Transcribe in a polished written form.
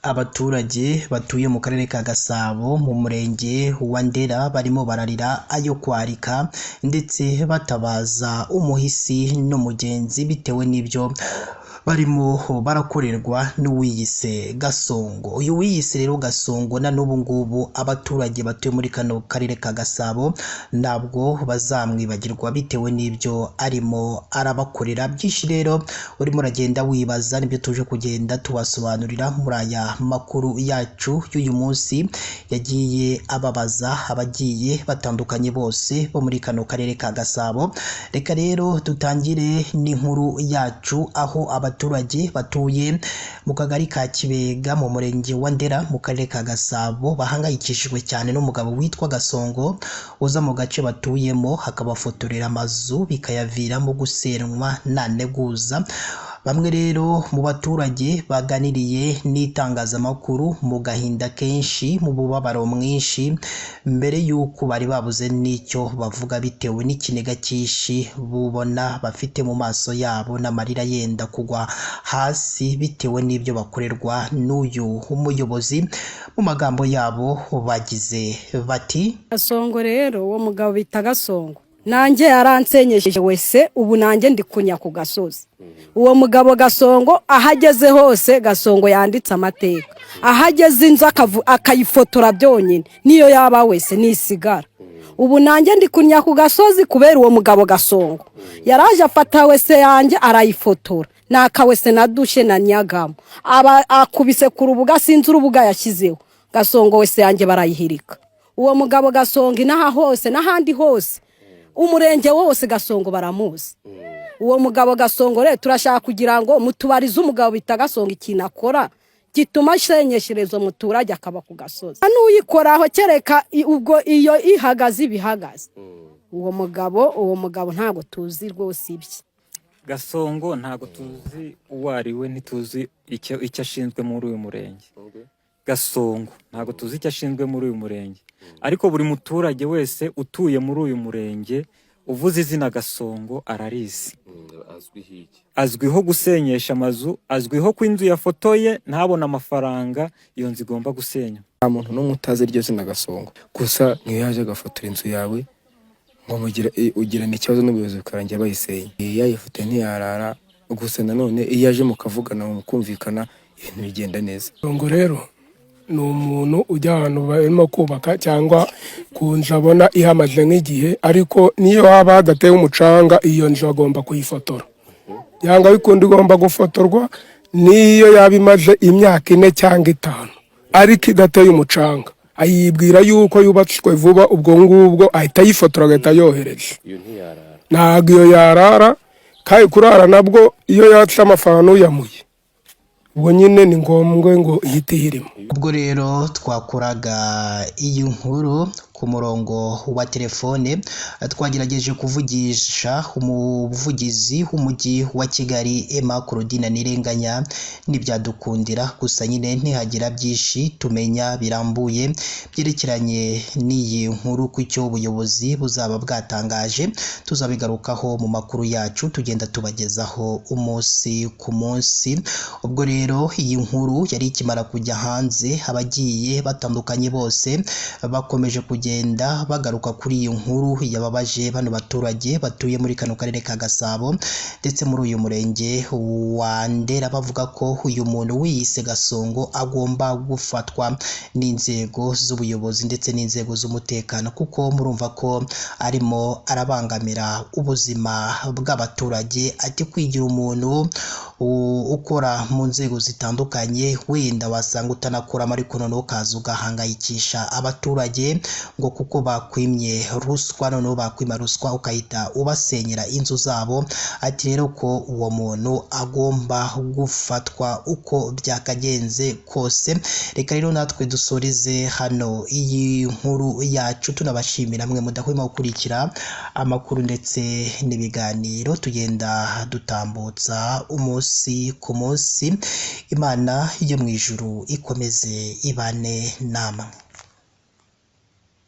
Abaturage batuye mu karere ka Gasabo mu murenge wa Ndera barimo bararira ayo kwarika ndetse batabaza umuhisi n'umugenzi bitewe n'ibyo barimo barakorerwa n'uwiyise Gasongo. Uyu wiyise rero Gasongo na n'ubu ngubu abaturage batuye muri kano karere ka Gasabo ntabwo bazamwibagirwa bitewe n'ibyo arimo arabakorera. Byinshi rero urimo uragenda wibaza nibyo tuje kugenda tubasobanurira muri aya makuru yacu y'uyu munsi yagiye ababaza abagiye batandukanye bose bo muri kano karere ka Gasabo. Reka rero dutangire n'inkuru yacu aho abaturage batuye mu kagari ka Kibega mu murenge wa Ndera mu karere ka Gasabo bahangayikishijwe cyane n'umugabo witwa Gasongo uza mu gace batuyemo akabafotorera amazu bikayaviramo gusenywa nta nteguza. Bamwe rero mu baturage baganiriye n'itangazamakuru mu gahinda kenshi mu mubabaro mwinshi mbere y'uko bari babuze n'icyo bavuga bitewe n'ikiniga cyinshi bubona bafite mu maso yabo n'amarira yenda kugwa hasi bitewe n'ibyo bakorerwa n'uyu muyobozi. Mu magambo yabo bagize bati: Gasongo rero uwo mugabo bita Gasongo nanjye yaransenyesheje wese, ubu nanjye ndi kunya ku gasozi. Uwo mugabo Gasongo aho ageze hose Gasongo yanditse amateka, aho ageze inzu akayifotora byonyine, niyo yaba wese nisigara. Ubu nanjye ndi kunya ku gasozi kubera uwo mugabo Gasongo. Yaraje afata wese yanjye arayifotora, nakawese na dushe na nyagamo, aba akubise ku rubuga, sinzi urubuga yashyizeho. Gasongo wese yanjye barayihirika. Uwo mugabo Gasongo inaha hose n'ahandi hose, umurenge wose Gasongo baramuzi. Uwo mugabo Gasongo rero turashaka kugira ngo mutubarize umugabo bita Gasongo ikintu akora gituma asenyeshereza umuturage akaba ku gasozi, n'uyikoraho kereka ubwo iyo ihagaze ibihagaze. Uwo mugabo ntabwo tuzi rwose ibye. Gasongo ntabwo tuzi uwo ari we, ntituzi icyo ashinzwe muri uyu murenge. Gasongo ntabwo tuzi icyo ashinzwe muri uyu murenge, ariko buri muturage wese utuye muri uyu murenge uvuze izina Gasongo ararizi. Azwiho iki? Azwiho gusenyesha amazu, azwiho ko inzu yafotoye ntabone amafaranga, iyo nzu igomba gusenywa. Nta muntu n'umwe utazi iryo zina Gasongo. Gusa nk'iyo yaje agafotora inzu yawe ngo ugirana ikibazo n'ubuyobozi bikarangira bayisenye, yayifotoye ntiyarara. Gusa nanone iyo aje mukavugana mukumvikana, ibintu bigenda neza. Gasongo rero ni umuntu ujya ahantu barimo kubaka cyangwa ku nzu abona ihamaze nk'igihe, ariko niyo haba hadateye umucanga, iyo nzu agomba kuyifotora. Yanga bikunda igomba gufotorwa, niyo yaba imaze imyaka 4 cyangwa 5 ariko idateye umucanga, ayibwira yuko yubatswe vuba. Ubwo ngubwo ahita ayifotora agahita ayohereza. Iyo ntiyarara? Ntabwo iyo yarara, kandi kurara nabwo iyo yatse amafaranga n'uyamuye, ubwo nyine ni ngombwa ngo ihite ihirimo. Ubwo rero twakoraga iyi nkuru ku murongo wa telefone twagerageje kuvugisha umuvugizi w'umujyi wa Kigali Emma Claudine Nirenganya ntibyadukundira, gusa nyine ntihagira byinshi tumenya birambuye byerekeranye n'iyi nkuru. Ku cyo ubuyobozi buzaba bwatangaje tuzabigarukaho mu makuru yacu tugenda tubagezaho umunsi ku munsi. Ubwo rero iyi nkuru yari ikimara kujya hanze, abagiye batandukanye bose bakomeje kugenda bagaruka kuri iyi nkuru yababaje bano baturage batuye muri kano karere ka Gasabo ndetse muri uyu murenge wa Ndera, bavuga ko uyu muntu wiyise Gasongo agomba gufatwa n'inzego z'ubuyobozi ndetse n'inzego z'umutekano, kuko murumva ko arimo arabangamira ubuzima bw'abaturage. Ati kwigira umuntu ukora mu nzego zitandukanye, wenda wasanga utanakoramo, ariko noneho ukaza ugahangayikisha abaturage ngo kuko bakwimye ruswa, noneho bakwima ruswa ukahita ubasenyera inzu zabo. Ati rero ko uwo muntu agomba gufatwa uko byakagenze kose. Reka rero natwe dusoreze hano iyi nkuru yacu, tunabashimira mwe mudahwema gukurikira amakuru ndetse n'ibiganiro tugenda dutambutsa umunsi ku munsi. Imana yo mu ijuru ikomeze ibane namwe.